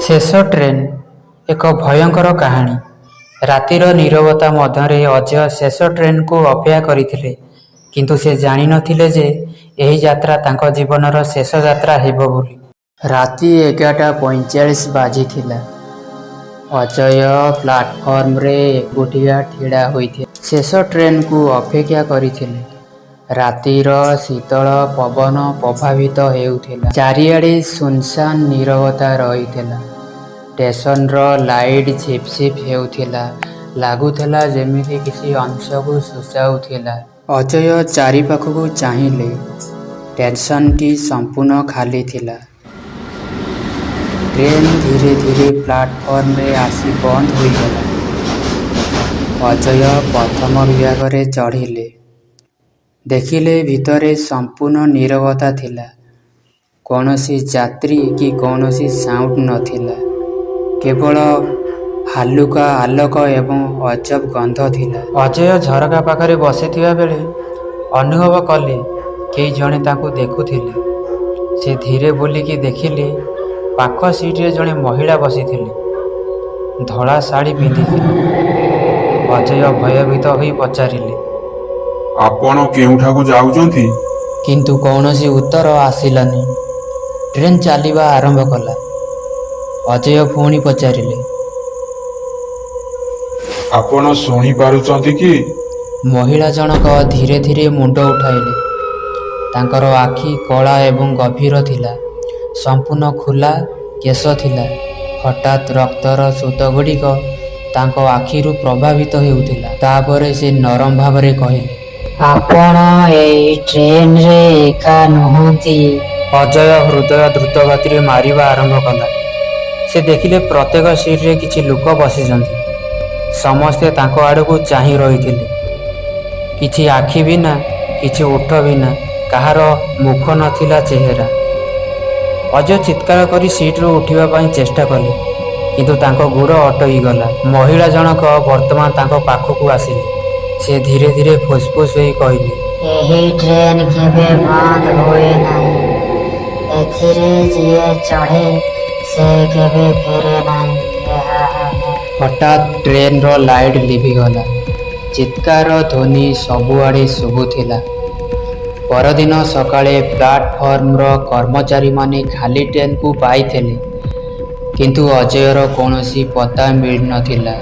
ଶେଷ ଟ୍ରେନ୍, ଏକ ଭୟଙ୍କର କାହାଣୀ। ରାତିର ନୀରବତା ମଧ୍ୟରେ ଅଜୟ ଶେଷ ଟ୍ରେନ୍‌କୁ ଅପେକ୍ଷା କରିଥିଲେ। କିନ୍ତୁ ସେ ଜାଣି ନଥିଲେ ଯେ ଏହି ଯାତ୍ରା ତାଙ୍କ ଜୀବନର ଶେଷ ଯାତ୍ରା ହେବ ବୋଲି। ରାତି 11:45 ବାଜିଥିଲା। ଅଜୟ ପ୍ଲାଟଫର୍ମରେ ଏକୁଟିଆ ଠିଆ ହୋଇଥିଲେ। ଶେଷ ଟ୍ରେନ୍‌କୁ ଅପେକ୍ଷା କରିଥିଲେ। ରାତିର ଶୀତଳ ପବନ ପ୍ରବାହିତ ହେଉଥିଲା। ଚାରିଆଡ଼େ ଶୂନଶାନ ନୀରବତା ରହିଥିଲା। ଷ୍ଟେସନର ଲାଇଟ୍ ଝିପଝିପ୍ ହେଉଥିଲା, ଲାଗୁଥିଲା ଯେମିତି କିଛି ଅଂଶକୁ ସୂଚାଉଥିଲା। ଅଜୟ ଚାରିପାଖକୁ ଚାହିଁଲେ। ଷ୍ଟେସନଟି ସମ୍ପୂର୍ଣ୍ଣ ଖାଲି ଥିଲା। ଟ୍ରେନ୍ ଧୀରେ ଧୀରେ ପ୍ଲାଟଫର୍ମରେ ଆସି ବନ୍ଦ ହୋଇଗଲା। ଅଜୟ ପ୍ରଥମ ବିଭାଗରେ ଚଢ଼ିଲେ। ଦେଖିଲେ, ଭିତରେ ସମ୍ପୂର୍ଣ୍ଣ ନୀରବତା ଥିଲା। କୌଣସି ଯାତ୍ରୀ କି କୌଣସି ସାଉଣ୍ଡ ନଥିଲା। କେବଳ ହାଲୁକା ଆଲୋକ ଏବଂ ଅଜବ ଗନ୍ଧ ଥିଲା। ଅଜୟ ଝରକା ପାଖରେ ବସିଥିବା ବେଳେ ଅନୁଭବ କଲେ କେହି ଜଣେ ତାଙ୍କୁ ଦେଖୁଥିଲେ। ସେ ଧୀରେ ବୁଲିକି ଦେଖିଲେ, ପାଖ ସିଟ୍‌ରେ ଜଣେ ମହିଳା ବସିଥିଲେ। ଧଳା ଶାଢ଼ୀ ପିନ୍ଧିଥିଲେ। ଅଜୟ ଭୟଭୀତ ହୋଇ ପଚାରିଲେ, ଆପଣ କେଉଁଠାକୁ ଯାଉଛନ୍ତି? କିନ୍ତୁ କୌଣସି ଉତ୍ତର ଆସିଲାନି। ଟ୍ରେନ୍ ଚାଲିବା ଆରମ୍ଭ କଲା। ଅଜୟ ପୁଣି ପଚାରିଲେ, ଆପଣ ଶୁଣି ପାରୁଛନ୍ତି କି? ମହିଳା ଜଣକ ଧୀରେ ଧୀରେ ମୁଣ୍ଡ ଉଠାଇଲେ। ତାଙ୍କର ଆଖି କଳା ଏବଂ ଗଭୀର ଥିଲା। ସମ୍ପୂର୍ଣ୍ଣ ଖୋଲା କେଶ ଥିଲା। ହଠାତ୍ ରକ୍ତର ସ୍ରୋତଗୁଡ଼ିକ ତାଙ୍କ ଆଖିରୁ ପ୍ରବାହିତ ହେଉଥିଲା। ତାପରେ ସେ ନରମ ଭାବରେ କହିଲେ, ଆପଣ ଏହି ଟ୍ରେନରେ ଏକା ନୁହନ୍ତି। ଅଜୟ ହୃଦୟ ଦ୍ରୁତ ଗତିରେ ମାରିବା ଆରମ୍ଭ କଲା। ସେ ଦେଖିଲେ, ପ୍ରତ୍ୟେକ ସିଟ୍‌ରେ କିଛି ଲୋକ ବସିଛନ୍ତି। ସମସ୍ତେ ତାଙ୍କ ଆଡ଼କୁ ଚାହିଁ ରହିଥିଲେ। କିଛି ଆଖି ବିନା, କିଛି ଓଠ ବିନା, କାହାର ମୁଖ ନଥିଲା ଚେହେରା। ଅଜୟ ଚିତ୍କାର କରି ସିଟ୍‌ରୁ ଉଠିବା ପାଇଁ ଚେଷ୍ଟା କଲେ, କିନ୍ତୁ ତାଙ୍କ ଗୋଡ଼ ଅଟକି ଗଲା। ମହିଳା ଜଣକ ବର୍ତ୍ତମାନ ତାଙ୍କ ପାଖକୁ ଆସିଲେ। ସେ ଧୀରେ ଧୀରେ ଫୁସଫୁସ୍ ହୋଇ କହିଲେ, ଏହି ଟ୍ରେନ୍ କେବେ ବନ୍ଦ ହୁଏ ନାହିଁ। ଏଥିରେ ଯିଏ ଚଢ଼େ, ସେ କେବେ ଫେରେ ନାହିଁ। ହଠାତ୍ ଟ୍ରେନ୍‌ର ଲାଇଟ୍ ଲିଭିଗଲା। ଚିତ୍କାର ଧ୍ୱନି ସବୁଆଡ଼େ ଶୁଭୁଥିଲା। ପରଦିନ ସକାଳେ ପ୍ଲାଟଫର୍ମର କର୍ମଚାରୀମାନେ ଖାଲି ଟ୍ରେନ୍‌କୁ ପାଇଥିଲେ, କିନ୍ତୁ ଅଜୟର କୌଣସି ପତ୍ତା ମିଳିନଥିଲା।